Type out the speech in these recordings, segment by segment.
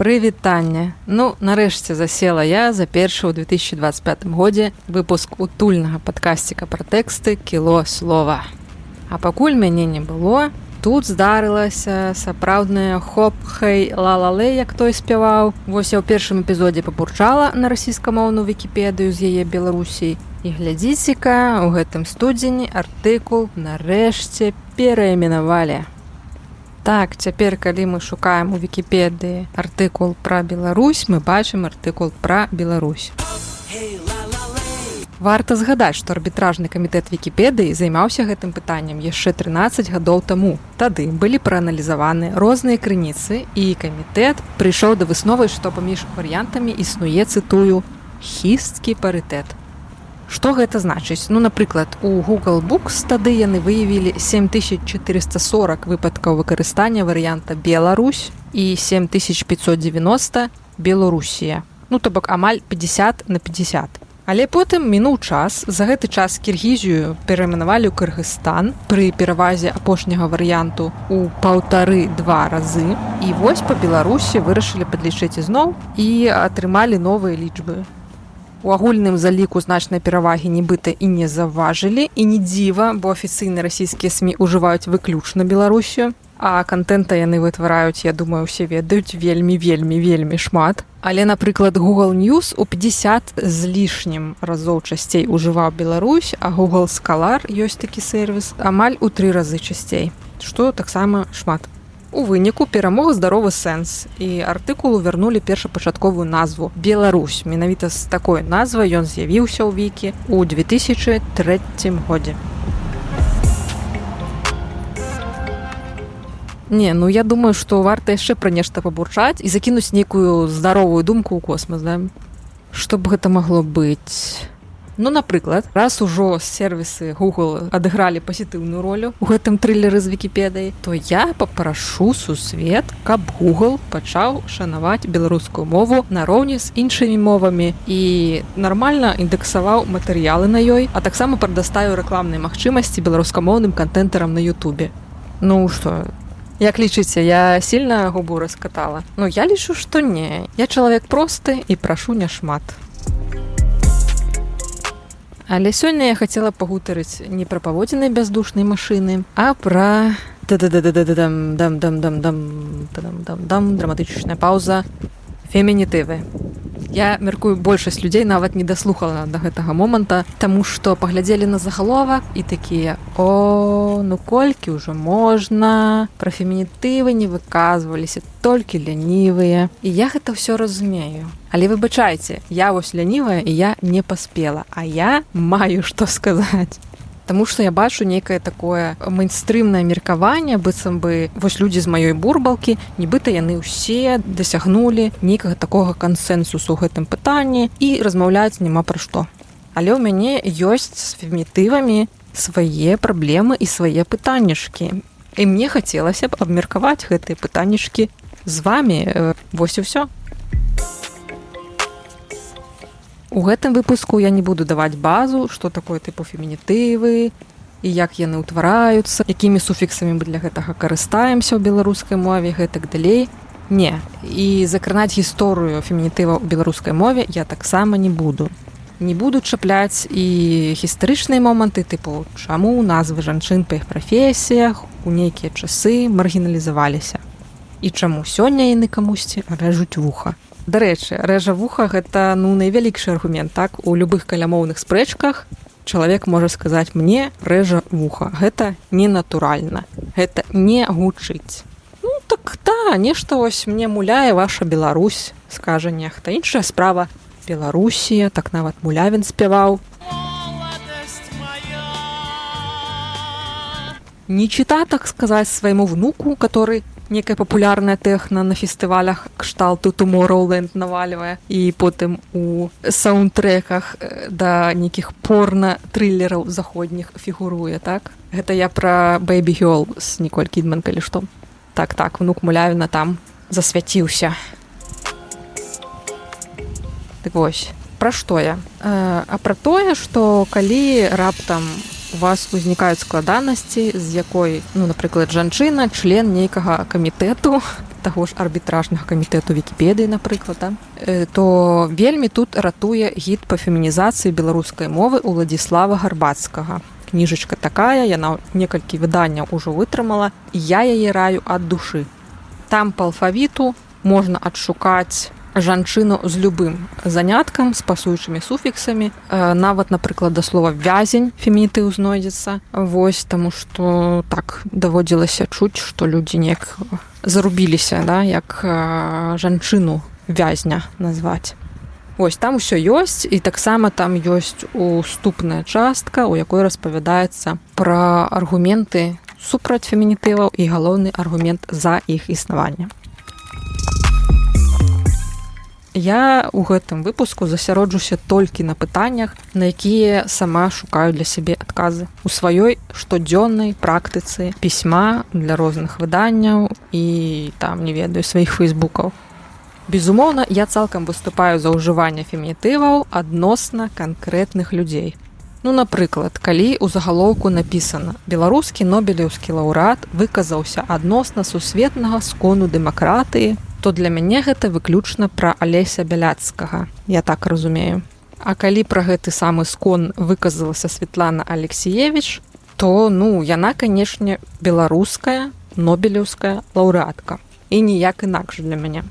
Прывітанне. Ну, нарэшце засела я за першы ў 2025 годзе выпуск утульнага падкасціка пра тэксты «Кіло слова». А пакуль мяне не было, тут здарылася сапраўдная хоп-хэй ла-ла-лэй, як той спяваў. Вось я ў першым эпізодзе пабурчала на расійскамоўную Вікіпедыю з яе Беларусій. І глядзіце-ка, у гэтым студзені артыкул нарэшце перайменавалі. Так, цяпер, калі мы шукаем у Вікіпедыі артыкул пра Беларусь, мы бачым артыкул пра Беларусь. Варта згадаць, што арбітражны камітэт Вікіпедыі займаўся гэтым пытаннем яшчэ 13 гадоў таму. Тады былі прааналізаваны розныя крыніцы, і камітэт прыйшоў да высновы, што паміж варыянтамі існуе, цытую, хісткі парытэт. Што гэта значыць? Ну, напрыклад, у Google Books тады яны выявілі 7440 выпадкаў выкарыстання варыянта Беларусь і 7590 Беларусія. Ну, то бок амаль 50 на 50. Але потым мінуў час, за гэты час Кіргізію перайменавалі ў Кыргызстан пры перавазе апошняга варыянту ў паўтары-два разы. І вось па Беларусі вырашылі падлічыць ізноў і атрымалі новыя лічбы. У агульным заліку значнай перавагі нібыта і не заўважылі, і не дзіва, бо афіцыйна расійскія СМІ ўжываюць выключна Беларусію, а кантэнта яны вытвараюць, я думаю, усе ведаюць, вельмі, вельмі, вельмі шмат. Але, напрыклад, Google News у 50 з лішнім разоў часцей ужываў Беларусь, а Google Scholar, ёсць такі сэрвіс, амаль у 3 разы часцей, што таксама шмат. У выніку перамог здаровы сэнс, і артыкулу вярнулі першапачатковую назву Беларусь. Менавіта з такой назвай ён з'явіўся ў вікі ў 2003 годзе. Не, ну я думаю, што варта яшчэ пра нешта пабурчаць і закінуць нейкую здаровую думку ў космас, да? Што б гэта магло быць? Ну, напрыклад, раз ужо сервісы Google адыгралі пазітыўную ролю ў гэтым трылеры з Вікіпедыяй, то я папрашу сусвет, каб Google пачаў шанаваць беларускую мову нароўні з іншымі мовамі і нармальна індэксаваў матэрыялы на ёй, а таксама прадаставіў рэкламныя магчымасці беларускамоўным кантэнтарам на Ютубе. Ну што, як лічыце, я сильно губу раскатала? Ну, я лічу, што не. Я чалавек просты і прашу няшмат. Але сёння я хацела пагутарыць не пра паводзіны бяздушнай машыны, а пра да-да-да-да-да-дам, дам-дам-дам-дам, дам-дам-дам, драматычная паўза, фемінітывы. Я мяркую, большасць людзей нават не даслухала да гэтага моманта, таму што паглядзелі на загаловак і такія: о, ну колькі ўжо можна, пра фемінітывы не выказваліся толькі лянівыя. І я гэта ўсё разумею. Але выбачайце, я вось лянівая і я не паспела, а я маю што сказаць. Таму што я бачу нейкае такое мейнстрымнае меркаванне, быццам бы вось людзі з маёй бурбалкі, нібыта яны ўсе дасягнулі нейкага такога кансэнсусу ў гэтым пытанні і размаўляць няма пра што. Але ў мяне ёсць з фемінітывамі свае праблемы і свае пытаннічкі. І мне хацелася б абмеркаваць гэтыя пытаннічкі з вамі. Вось і ўсё. У гэтым выпуску я не буду даваць базу, што такое тыпу фемінітывы і як яны ўтвараюцца, якімі суфіксамі мы для гэтага карыстаемся ў беларускай мове, гэтак далей. Не. І закранаць гісторыю фемінітыва ў беларускай мове я таксама не буду. Не буду чапляць і гістарычныя моманты, тыпу чаму назвы жанчын па іх прафесіях у нейкія часы маргіналізаваліся і чаму сёння яны камусьці рэжуць вуха. Дарэчы, рэжа вуха гэта, ну, найвялікшы аргумент, так, у любых калямоўных спрэчках чалавек можа сказаць: мне рэжа вуха, гэта ненатуральна, гэта не гучыць. Ну так да, нешта вось мне муляе ваша Беларусь, скажа нехта. Іншая справа Беларусія, так нават Мулявін спяваў. Не чита, так сказать, свайму внуку, который некая папулярная тэхна на фестывалях кшталту Tomorrowland навальвае і потым у саундтреках да нейкіх порна-трылераў заходніх фігуруе, так? Гэта я пра Baby Girl з Ніколь Кідман, калі што. Так, так, внук Мулявіна там засвяціўся. Так вось, пра што я? А пра тое, што калі раптам у вас узнікаюць складанасці, з якой, ну, напрыклад, жанчына, член нейкага камітэту, таго ж арбітражнага камітэту Вікіпедыі, напрыклад, да? То вельмі тут ратуе гід па фемінізацыі беларускай мовы Уладзіслава Гарбацкага. Кніжачка такая, яна некалькі выданняў ужо вытрымала, і я яе раю ад душы. Там па алфавіту можна адшукаць жанчыну з любым заняткам, з пасуючымі суфіксамі. Нават, напрыклад, да слова «вязень» фемінітыў знойдзецца. Вось, таму што так даводзілася чуць, што людзі неяк зарубіліся, да, як жанчыну вязня назваць. Вось там усё ёсць, і таксама там ёсць уступная частка, у якой распавядаецца пра аргументы супраць фемінітываў і галоўны аргумент за іх існаванне. Я ў гэтым выпуску засяроджуся толькі на пытаннях, на якія сама шукаю для сябе адказы у сваёй штодзённай практыцы пісьма для розных выданняў і там, не ведаю, сваіх фэйсбукаў. Безумоўна, я цалкам выступаю за ўжыванне фемінітываў адносна канкрэтных людзей. Ну, напрыклад, калі ў загалоўку напісана: «Беларускі нобелеўскі лаўрэат выказаўся адносна сусветнага скону дэмакратыі», то для мяне гэта выключна пра Алеся Бяляцкага, я так разумею. А калі пра гэты самы скон выказалася Светлана Алексіевіч, то, ну, яна, канешне, беларуская нобелеўская лаўрэатка. І ніяк інакш для мяне.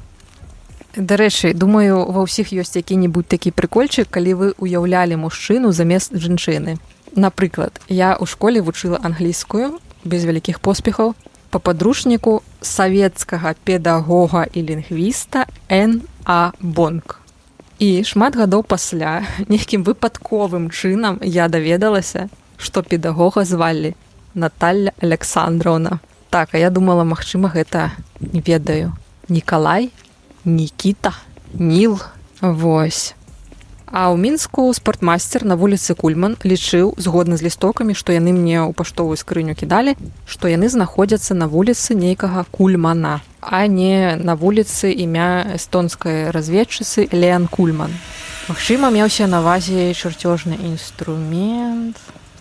Дарэчы, думаю, ва ўсіх ёсць які-небудзь такі прыкольчык, калі вы уяўлялі мужчыну замест жанчыны. Напрыклад, я ў школе вучыла англійскую без вялікіх поспехаў па падручніку савецкага педагога і лінгвіста Н. А. Бонк. І шмат гадоў пасля нейкім выпадковым чынам я даведалася, што педагога звалі Наталья Александровна. Так, а я думала, магчыма, гэта, не ведаю, Николай, Нікіта, Ніл. Вось. А ў Мінску «Спортмастер» на вуліцы Кульман лічыў, згодна з лістокамі, што яны мне ў паштовую скрыню кідалі, што яны знаходзяцца на вуліцы нейкага Кульмана, а не на вуліцы імя эстонскай разведчыцы Леан Кульман. Магчыма, меўся на ўвазе чарцёжны інструмент.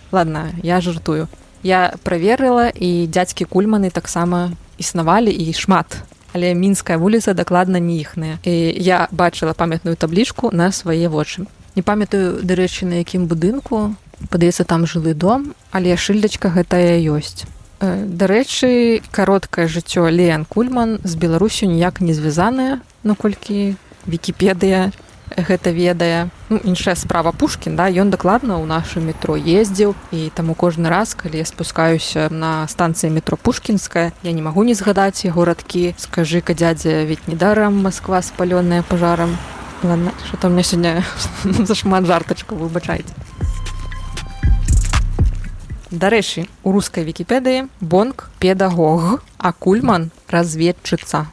Ладно, я жартую. Я праверыла, і дзядзькі Кульманы таксама існавалі, і шмат. Але мінская вуліца дакладна не іхная. І я бачыла памятную таблічку на свае вочы. Не памятаю, дарэчы, на якім будынку, падаецца, там жылы дом, але шыльдачка гэтая ёсць. Дарэчы, кароткае жыццё Леан Кульман з Беларусю ніяк не звязанае, наколькі Вікіпедыя гэта ведае. Ну, іншая справа Пушкін, да, ён дакладна ў нашу метро ездзіў, і таму кожны раз, калі я спускаюся на станцыі метро Пушкінская, я не магу не згадаць яго радкі: «Скажи-ка, дядя, ведь недаром Москва, спалённая пожаром». Ладно, что-то у меня сегодня зашмат жартачку, выбачайце. Дарэчы, у рускай Вікіпедыі Бонк педагог, а Кульман разведчыца.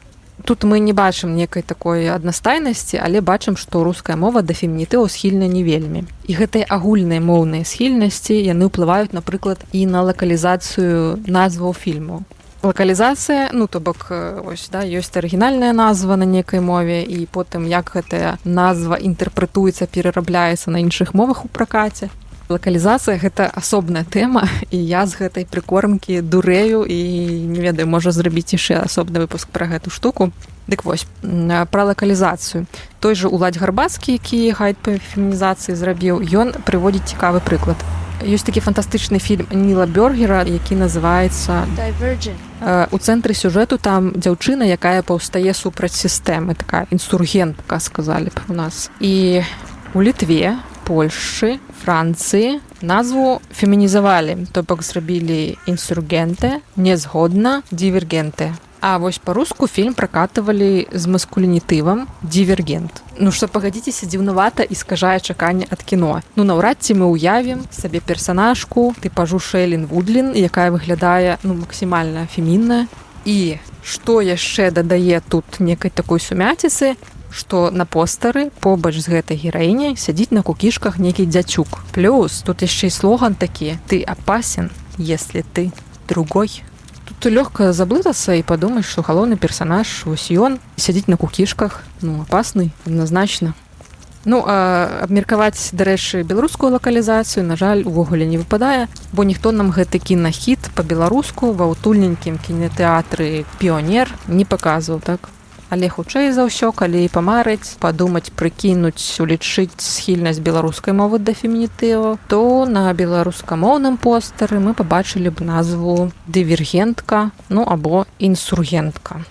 Тут мы не бачым некай такой аднастайнасці, але бачым, што руская мова да фемінітываў схільна не вельмі. І гэтыя агульныя моўныя схільнасці, яны ўплываюць, напрыклад, і на лакалізацыю назваў фільму. Лакалізацыя, ну, то бок ось, да, ёсць арыгінальная назва на некай мове, і потым як гэтая назва інтэрпрэтуецца, перарабляецца на іншых мовах у пракаце. Лакалізацыя — гэта асобная тэма, і я з гэтай прыкормкі дурэю і не ведаю, можа, зрабіць яшчэ асобны выпуск пра гэту штуку. Дык вось, пра лакалізацыю. Той жа Уладзь Гарбацкі, які гайд па фемінізацыі зрабіў, ён прыводзіць цікавы прыклад. Ёсць такі фантастычны фільм Ніла Бёргера, які называецца Divergent. У цэнтры сюжэту там дзяўчына, якая паўстае супраць сістэмы, такая інсургентка, сказалі б у нас. І у Літве, Польшчы, Францыі назву фемінізавалі, то бок зрабілі «інсургенте», «незгодна», «дивергенте». А вось па-руску фільм пракатывалі з маскулінітывам «дивергент». Ну што, пагадзіцеся, дзіўнавата і скажае чаканне ад кіно. Ну, наўрад ці мы ўявім сабе персанажку тыпажу Шэйлін Вудлін, якая выглядае, ну, максімальна фемінна. І што яшчэ дадае тут некай такой сумяціцы, што на постары побач з гэтай гераіняй сядзіць на кукішках нейкі дзяцюк. Плюс тут яшчэ і слоган такі: «Ты опасен, если ты другой». Тут лёгка заблытацца і падумаць, што галоўны персанаж, вось ён сядзіць на кукішках, ну, опасный адназначна. Ну, а абмеркаваць, дарэчы, беларускую лакалізацыю, на жаль, увогуле не выпадае, бо ніхто нам гэты кінахіт па-беларуску ва ўтульненькім кінотэатры «Піонер» не паказваў, так? Але хутчэй за ўсё, калі памарыць, падумаць, прыкінуць, улічыць схільнасць беларускай мовы да фемінітыву, то на беларускамоўным постары мы пабачылі б назву «Дывергентка», ну або «Інсургентка».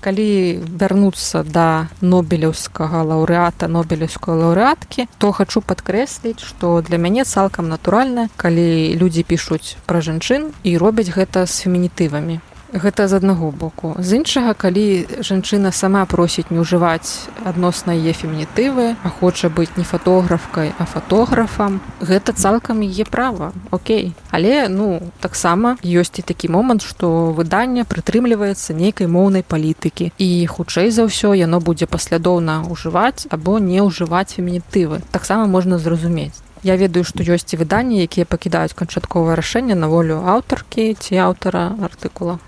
Калі вярнуцца да нобелеўскага лаўрэата, нобелеўскай лаўрэаткі, то хачу падкрэсліць, што для мяне цалкам натуральна, калі людзі пішуць пра жанчын і робяць гэта з фемінітывамі. Гэта з аднаго боку. З іншага, калі жанчына сама просіць не ўжываць адносна яе фемінітывы, а хоча быць не фатографкай, а фатографам, гэта цалкам яе права, окей. Але, ну, таксама ёсць і такі момант, што выданне прытрымліваецца нейкай моўнай палітыкі. І хутчэй за ўсё яно будзе паслядоўна ўжываць або не ўжываць фемінітывы. Таксама можна зразумець. Я ведаю, што ёсць і выданні, якія пакідаюць канчатковае рашэнне на волю аўтаркі ці аўтара артыкула.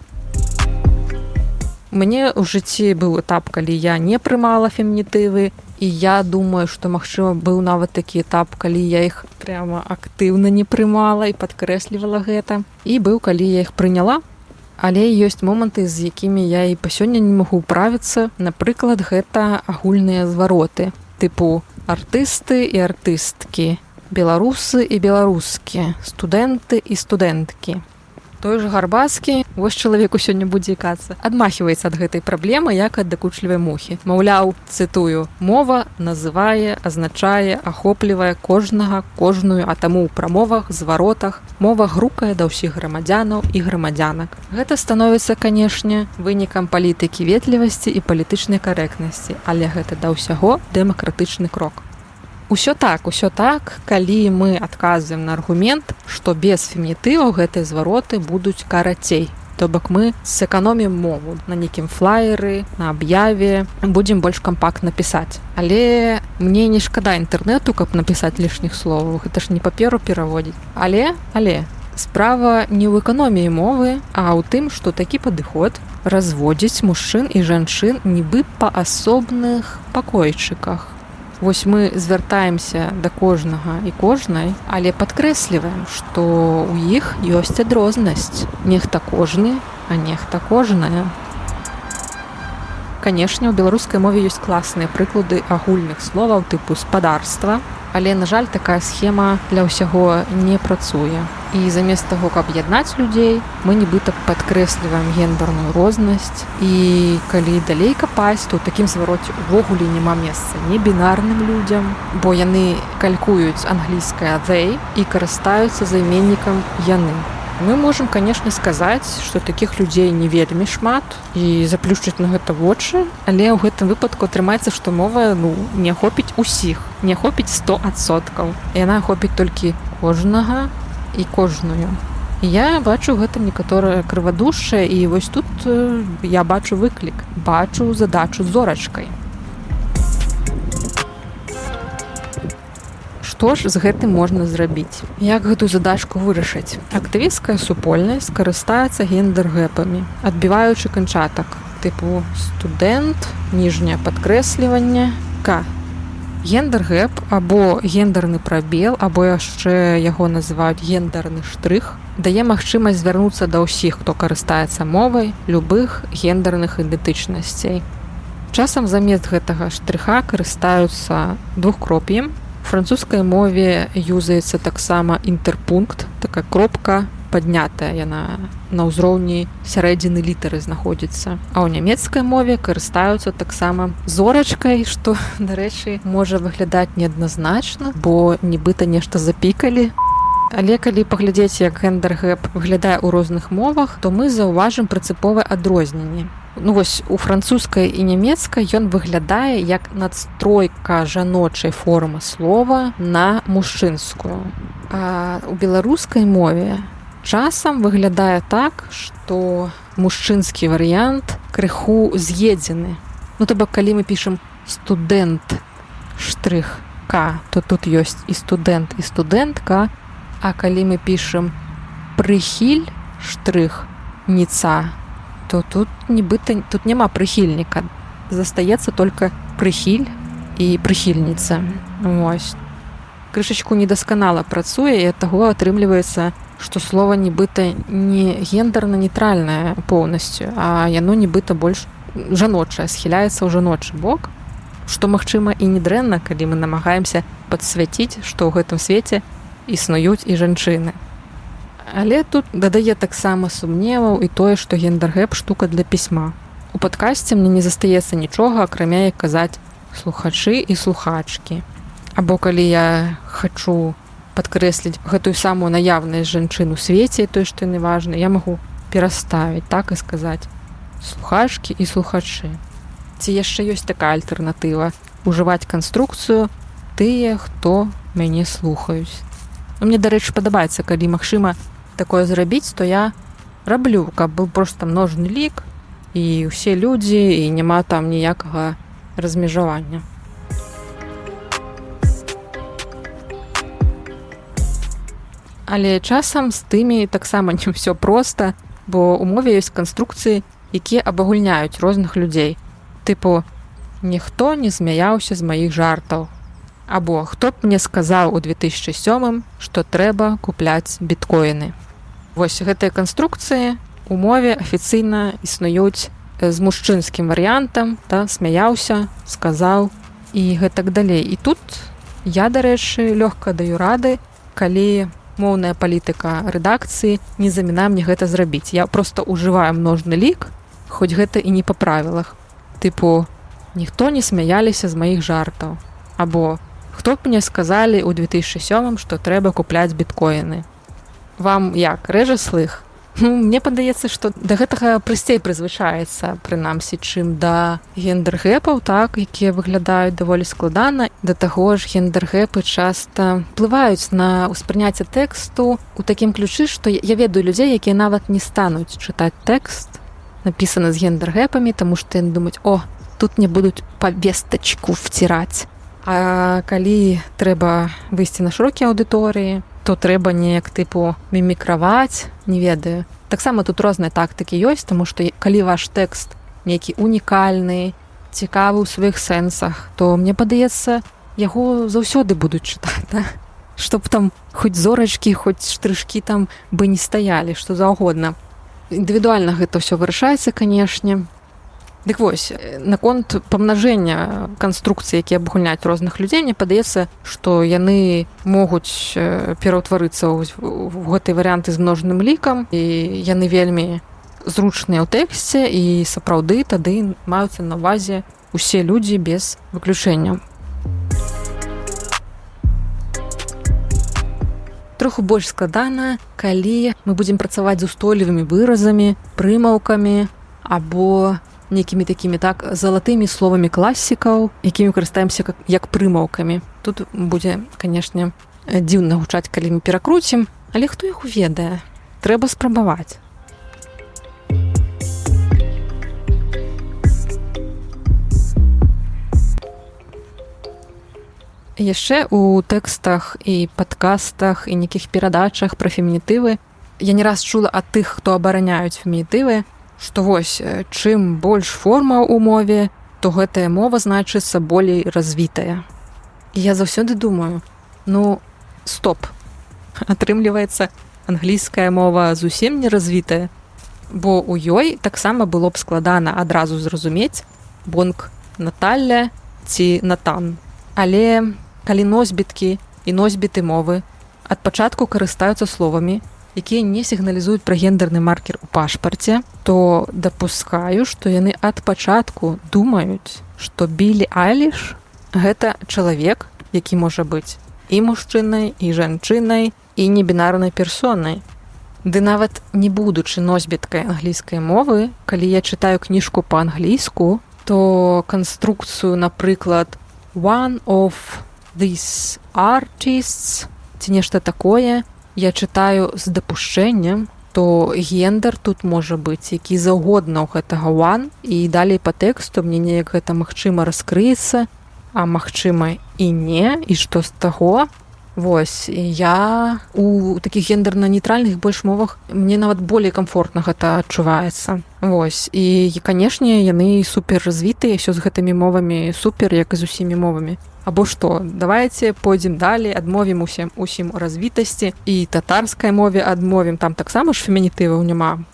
У мяне ў жыцці быў этап, калі я не прымала фемінітывы, і я думаю, што, магчыма, быў нават такі этап, калі я іх прямо актыўна не прымала і падкрэслівала гэта. І быў, калі я іх прыняла. Але ёсць моманты, з якімі я і па сёння не магу ўправіцца. Напрыклад, гэта агульныя звароты, тыпу артысты і артысткі, беларусы і беларускі, студэнты і студэнткі. Той же Гарбацкі, вось чалавеку сёння будзе ікацца, адмахіваецца ад гэтай праблемы як ад дакучлівай мухі. Маўляў, цытую: «Мова называе, азначае, ахоплівае кожнага, кожную, а таму ў прамовах, зваротах мова грукае да ўсіх грамадзянаў і грамадзянак». Гэта становіцца, канешне, вынікам палітыкі ветлівасці і палітычнай карэктнасці, але гэта да ўсяго дэмакратычны крок. Усё так, калі мы адказваем на аргумент, што без фемінітываў гэтыя звароты будуць карацей. То бок мы сэканомім мову на нейкім флаеры, на аб'яве, будзем больш кампактна пісаць. Але мне не шкада інтэрнэту, каб напісаць лішніх словаў, гэта ж не паперу пераводзіць. Але справа не ў эканоміі мовы, а ў тым, што такі падыход разводзіць мужчын і жанчын нібы па асобных пакойчыках. Вось мы звяртаемся да кожнага і кожнай, але падкрэсліваем, што ў іх ёсць адрознасць. Нехта кожны, а нехта кожная. Канешне, у беларускай мове ёсць класныя прыклады агульных словаў тыпу спадарства, але, на жаль, такая схема для ўсяго не працуе. І замест таго, каб яднаць людзей, мы нібыта падкрэсліваем гендерную рознасць. І калі далей капаць, то ў такім звароце увогуле няма месца небінарным людзям, бо яны калькуюць англійскае they і карыстаюцца займеннікам яны. Мы можам, конечно, сказаць, што такіх людзей не вельмі шмат, і заплюшчыць на гэта вочы, але ў гэтым выпадку атрымаецца, што мова, ну, не хопіць усіх, не хопіць 100%. Яна хопіць толькі кожнага і кожную. І я бачу гэта некаторае крывадушчае, і вось тут я бачу выклік, бачу задачу з зорачкай. Што ж з гэтым можна зрабіць? Як гэту задачку вырашыць? Актывісцкая супольнасць карыстаецца гендер-гэпамі, адбіваючы канчатак тыпу студэнт, ніжняе падкрэсліванне, К. Гендер-гэп або гендерны прабел, або яшчэ яго называюць гендерны штрых, дае магчымасць звярнуцца да ўсіх, хто карыстаецца мовай любых гендерных ідэнтычнасцей. Часам замест гэтага штрыха карыстаюцца двухкроп'ем. У французскай мове юзаецца таксама інтэрпункт, такая кропка паднятая, яна на ўзроўні сярэдзіны літары знаходзіцца. А ў нямецкай мове карыстаюцца таксама зорачкай, што, дарэчы, можа выглядаць неадназначна, бо нібыта нешта запікалі. Але калі паглядзець, як гендер-гэп выглядае ў розных мовах, то мы заўважым прынцыповае адрозненне. Ну вось у французскай і нямецкай ён выглядае як надстройка жаночай формы слова на мужчынскую. А у беларускай мове часам выглядае так, што мужчынскі варыянт крыху з'едзены. Ну то бок калі мы пішам студэнт штрых К, то тут ёсць і студэнт, і студэнтка, а калі мы пішам прыхіль штрых ніца, то тут нібыта тут няма прыхільніка. Застаецца только прыхіль і прыхільніца. Вось. Крышачку недасканала працуе, і ад таго атрымліваецца, што слова нібыта не гендерна-нейтральнае поўнасцю, а яно нібыта больш жаночае, схіляецца ў жаночы бок, што, магчыма, і не дрэнна, калі мы намагаемся падсвяціць, што ў гэтым свеце існуюць і жанчыны. Але тут дадае таксама сумневаў і тое, што гендергэп штука для пісьма. У падкасці мне не застаецца нічога, акрамя як казаць слухачы і слухачкі. Або калі я хачу падкрэсліць гэтую самую наяўнасць жанчын у свеце, той, што яны важны, я магу пераставіць так і сказаць слухачкі і слухачы. Ці яшчэ ёсць такая альтэрнатыва ужываць канструкцыю тыя, хто мяне слухаюць. Ну, мне, дарэчы, падабаецца, калі магчыма такое зрабіць, то я раблю, каб быў проста множны лік і ўсе людзі, і няма там ніякага размежавання. Але часам з тымі таксама не ўсё проста, бо ў мове ёсць канструкцыі, якія абагульняюць розных людзей. Тыпу, ніхто не смяяўся з маіх жартаў. Або хто б мне сказаў у 2007, што трэба купляць біткоіны. Вось гэтыя канструкцыі у мове афіцыйна існуюць з мужчынскім варыянтам, да, смяяўся, сказаў і гэтак далей. І тут я, дарэчы, лёгка даю рады, калі моўная палітыка рэдакцыі не замінае мне гэта зрабіць. Я проста ўжываю множны лік, хоць гэта і не па правілах. Тыпу, ніхто не смяяліся з маіх жартаў. Або хто б мне сказалі ў 2007, што трэба купляць біткоіны. Вам як, рэжа слых? Ну, мне падаецца, што да гэтага прасцей прызвычаецца, прынамсі, чым да гендергэпаў, так, якія выглядаюць даволі складана. Да таго ж, гендергэпы часта ўплываюць на ўспрыняцце тэксту ў такім ключы, што я ведаю людзей, якія нават не стануць чытаць тэкст, напісаны з гендергэпамі, таму што яны думаюць: о, тут мне будуць павестачку вціраць. А калі трэба выйсці на шырокія аўдыторыі, то трэба неяк тыпу мімікраваць, не ведаю. Таксама тут розныя тактыкі ёсць, таму што калі ваш тэкст нейкі унікальны, цікавы ў сваіх сэнсах, то мне падаецца, яго заўсёды будуць чытаць, да? Чтоб там хоць зорачкі, хоць штрышкі там бы не стаялі, што заўгодна. Індывідуальна гэта ўсё вырашаецца, канешне. Дык вось, наконт памнажэння канструкцый, якія абагульняюць розных людзей, мне падаецца, што яны могуць пераўтварыцца ў гэты варыянты з множным лікам, і яны вельмі зручныя ў тэксце, і сапраўды тады маюцца на ўвазе усе людзі без выключэння. Троху больш складана, калі мы будзем працаваць з устойлівымі выразамі, прымаўкамі або некімі такімі, так, залатымі словамі класікаў, якімі карыстаемся як прымаўкамі. Тут будзе, канешне, дзіўна гучаць, калі мы перакруцім, але хто іх ведае? Трэба спрабаваць. Яшчэ у тэкстах і падкастах і нейкіх перадачах пра фемінітывы я не раз чула ад тых, хто абараняюць фемінітывы, што вось, чым больш форма ў мове, то гэтая мова, значыцца, болей развітая. І я заўсёды думаю, ну, стоп. Атрымліваецца, англійская мова зусім не развітая, бо ў ёй таксама было б складана адразу зразумець бонг Наталля ці Натан. Але калі носьбіткі і носьбіты мовы ад пачатку карыстаюцца словамі, якія не сігналізуюць пра гендерны маркер у пашпарце, то дапускаю, што яны ад пачатку думаюць, што Білі Айліш гэта чалавек, які можа быць і мужчынай, і жанчынай, і небінарнай персонай. Ды нават не будучы носьбіткай англійскай мовы, калі я чытаю кніжку па-англійску, то канструкцыю, напрыклад, one of these artists ці нешта такое, я чытаю з дапушчэннем, то гендер тут можа быць які заўгодна ў гэтага one, і далей па тэксту мне неяк гэта магчыма раскрыецца, а магчыма і не, і што з таго? Вось, і я у такіх гендерна-нейтральных больш мовах, мне нават болей комфортна гэта адчуваецца. Вось, і, канешне, яны супер развітыя, все з гэтымі мовамі супер, як і з усімі мовамі. Або што, давайте пойдзем далей, адмовім усім развітасці і татарскай мове адмовім, там таксама ж фемінітываў няма.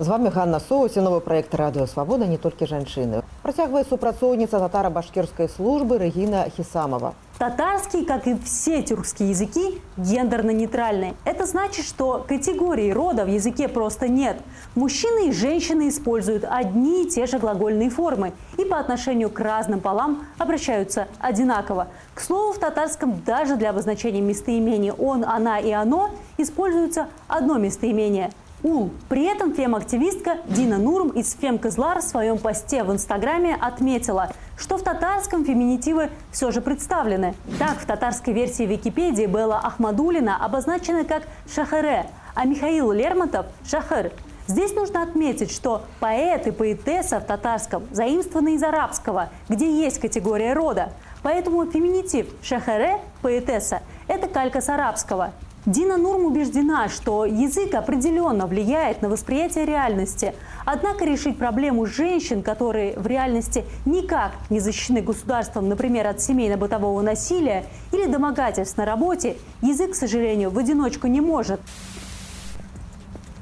З вами Ганна Соус і новы праект Радыё Свабода «Не толькі жанчыны». Працягвае супрацоўніца татара-башкірскай службы Рэгіна Хісамова. Татарский, как и все тюркские языки, гендерно-нейтральный. Это значит, что категории рода в языке просто нет. Мужчины и женщины используют одни и те же глагольные формы и по отношению к разным полам обращаются одинаково. К слову, в татарском даже для обозначения местоимений «он», «она» и «оно» используется одно местоимение – «ул». При этом фем-активистка Дина Нурм из Фем-Кызлар в своем посте в Инстаграме отметила, что в татарском феминитивы все же представлены. Так, в татарской версии Википедии Белла Ахмадулина обозначена как «шахере», а Михаил Лермонтов – «шахыр». Здесь нужно отметить, что поэт и поэтесса в татарском заимствованы из арабского, где есть категория рода. Поэтому феминитив «шахере» – поэтесса – это калька с арабского. Дина Нурм убеждена, что язык определенно влияет на восприятие реальности. Однако решить проблему женщин, которые в реальности никак не защищены государством, например, от семейно-бытового насилия или домогательств на работе, язык, к сожалению, в одиночку не может.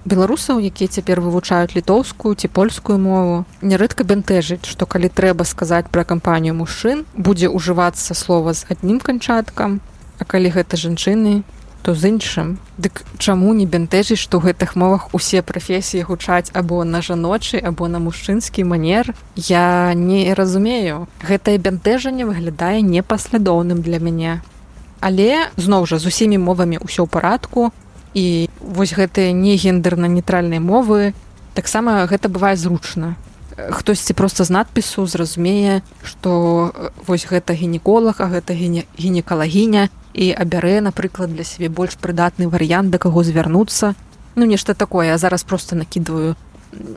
Беларусаў, якія цяпер вывучаюць літоўскую ці польскую мову, нярэдка бянтэжыць, што калі трэба сказаць пра кампанію мужчын, будзе ўжывацца слова з адным канчаткам, а калі гэта жанчыны, то з іншым. Дык чаму не бянтэжыць, што ў гэтых мовах усе прафесіі гучаць або на жаночы, або на мужчынскі манер? Я не разумею. Гэтае бянтэжанне выглядае непаслядоўным для мяне. Але зноў жа, з усімі мовамі ўсё ў парадку, і вось гэтыя негендерна-нейтральныя мовы таксама, гэта бывае зручна. Хтосьці проста з надпісу зразумее, што вось гэта гінеколаг, а гэта гінекалагіня, і абярэ, напрыклад, для сябе больш прыдатны варыянт, да каго звярнуцца. Ну, нешта такое, я зараз просто накідваю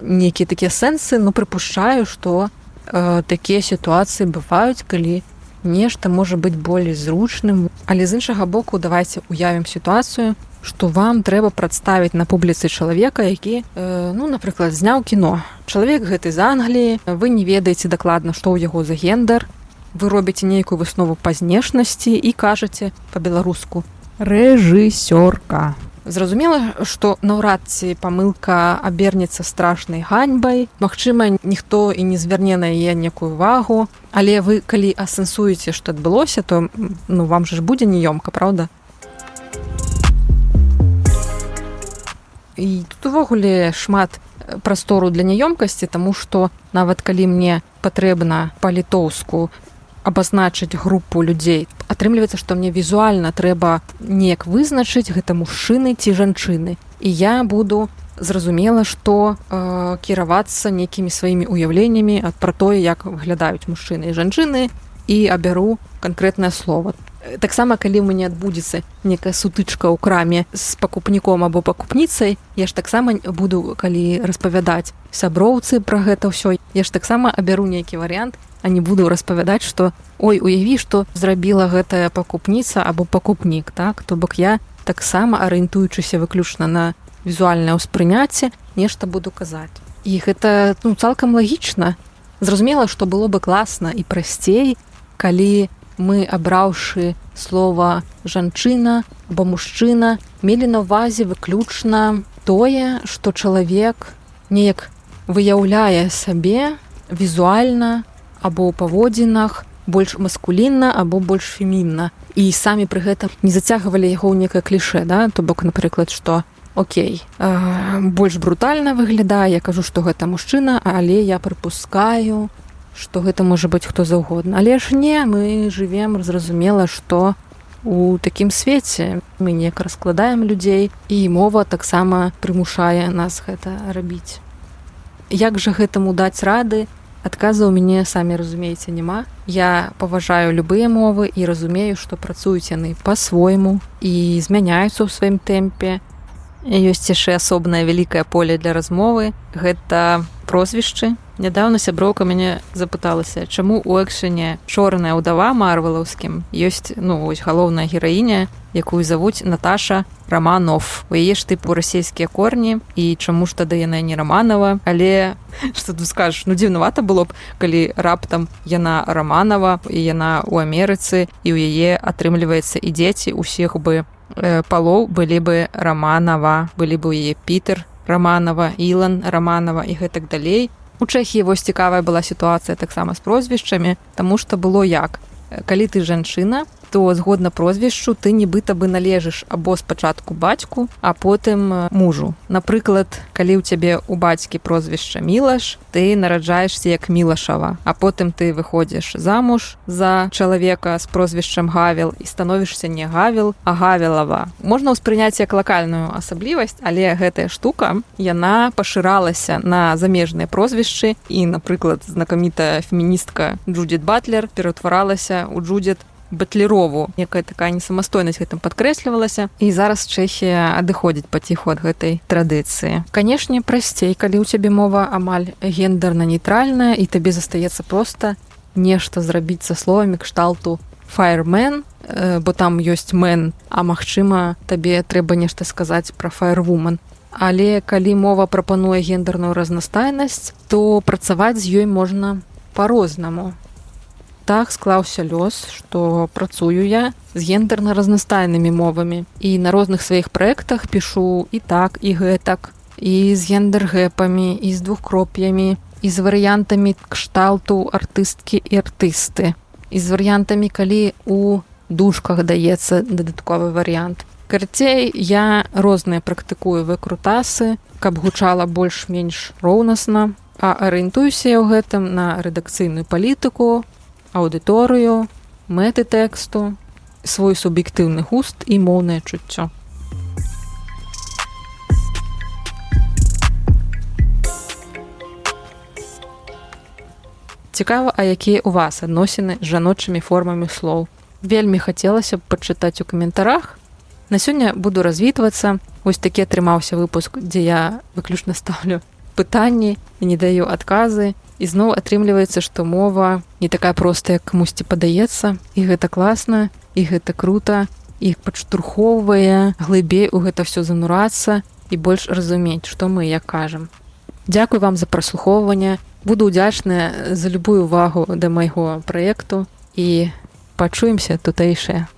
нейкія такія сэнсы, но прыпушчаю, што такія сітуацыі бываюць, калі нешта можа быць болей зручным. Але з іншага боку, давайте уявім сітуацыю, што вам трэба прадставіць на публіцы чалавека, які, ну, напрыклад, зняў кіно. Чалавек гэты з Англіі, вы не ведаеце дакладна, што ў яго за гендер, вы робіце нейкую выснову па знешнасці і кажаце па-беларуску: «Рэжысёрка». Зразумела, што наўрад ці памылка абернецца страшнай ганьбай. Магчыма, ніхто і не зверне на яе некую увагу, але вы калі асэнсуеце, што адбылося, то ну, вам жа ж будзе неёмка, праўда? І тут увогуле шмат прастору для няёмкасці, таму што нават калі мне патрэбна па-літоўску абазначыць групу людзей, атрымліваецца, што мне візуальна трэба неяк вызначыць, гэта мужчыны ці жанчыны. І я буду, зразумела, што кіравацца нейкімі сваімі уяўленнямі пра тое, як выглядаюць мужчыны і жанчыны, і абяру канкрэтнае слово. Таксама, калі ў мяне адбудзецца некая сутычка ў краме з пакупніком або пакупніцай, я ж таксама буду, калі распавядаць сяброўцы пра гэта ўсё, я ж таксама абяру нейкі варыянт, а не буду распавядаць, што ой, уяві, што зрабіла гэтая пакупніца або пакупнік, так? То бок я таксама, арыентуючыся выключна на візуальнае ўспрыняцце, нешта буду казаць. І гэта, ну, цалкам лагічна. Зразумела, што было бы класна і прасцей, калі мы, абраўшы слова жанчына або мужчына, мелі на ўвазе выключна тое, што чалавек неяк выяўляе сабе візуальна або ў паводзінах больш маскулінна або больш фемінна, і самі пры гэтым не зацягвалі яго ў некае кліше, да? То бок, напрыклад, што окей, больш брутальна выглядае, я кажу, што гэта мужчына, але я прыпускаю, што гэта можа быць хто заўгодна. Але ж не, мы жывем, зразумела, што у такім свеце мы неяк раскладаем людзей, і мова таксама прымушае нас гэта рабіць. Як жа гэтаму даць рады? Адказа ў мяне, самі разумееце, няма. Я паважаю любыя мовы і разумею, што працуюць яны па-свойму і змяняюцца ў сваім тэмпе. Ёсць яшчэ асобнае вялікае поле для размовы. Гэта прозвішчы. Нядаўна сяброўка мяне запыталася, чаму ў экшэне «Чорная ўдава» марвелаўскім ёсць, ну, вось галоўная гераіня, якую завуць Наташа Раманов. У яе ж тыпу расійскія корні, і чаму ж тады яна не Раманова? Але што тут скажаш, ну дзіўнавата было б, калі раптам яна Раманова, і яна ў Амерыцы, і ў яе атрымліваецца і дзеці усіх бы палоў былі бы Раманова, былі бы ў яе Пітер Раманова, Ілан Раманова і гэтак далей. У Чэхіі вось цікавая была сітуацыя таксама з прозвішчамі, таму што было як. Калі ты жанчына, то згодна прозвішчу ты нібыта бы належыш або спачатку бацьку, а потым мужу. Напрыклад, калі ў цябе у бацькі прозвішча Мілаш, ты нараджаешся як Мілашава, а потым ты выходзіш замуж за чалавека з прозвішчам Гавел і становішся не Гавел, а Гавелава. Можна ўспрыняць як лакальную асаблівасць, але гэтая штука, яна пашыралася на замежныя прозвішчы і, напрыклад, знакамітая феміністка Джудіт Батлер пераўтваралася ў Джудіт Батлерову. Некая такая несамастойнасць гэтым падкрэслівалася. І зараз Чэхія адыходзіць паціху ад гэтай традыцыі. Канешне, прасцей, калі ў цябе мова амаль гендерна-нейтральная і табе застаецца проста нешта зрабіць са словамі кшталту fireman, бо там ёсць man, а магчыма, табе трэба нешта сказаць пра firewoman. Але калі мова прапануе гендерную разнастайнасць, то працаваць з ёй можна па-рознаму. Так склаўся лёс, што працую я з гендерна разнастайнымі мовамі і на розных сваіх праектах пішу і так, і гэтак, і з гендергэпамі, і з двухкроп'ямі, і з варыянтамі кшталту артысткі і артысты, і з варыянтамі, калі у дужках даецца дадатковы варыянт. Карацей, я розныя практыкую выкрутасы, каб гучала больш-менш роўнасна, а арыентуюся я ў гэтым на рэдакцыйную палітыку, аўдыторыю, мэты тэксту, свой суб'ектыўны густ і моўнае чуццё. Цікава, а якія ў вас адносіны з жаночымі формамі слоў? Вельмі хацелася б пачытаць у каментарах. На сёння буду развітвацца. Вось такі атрымаўся выпуск, дзе я выключна стаўлю пытанні і не даю адказы. І зноў атрымліваецца, што мова не такая простая, як камусьці падаецца. І гэта класна, і гэта крута, і падштурхоўвае глыбей у гэта ўсё занурацца і больш разумець, што мы як кажам. Дзякуй вам за праслухоўванне. Буду ўдзячная за любую увагу да майго праекту і пачуемся тутэйшыя.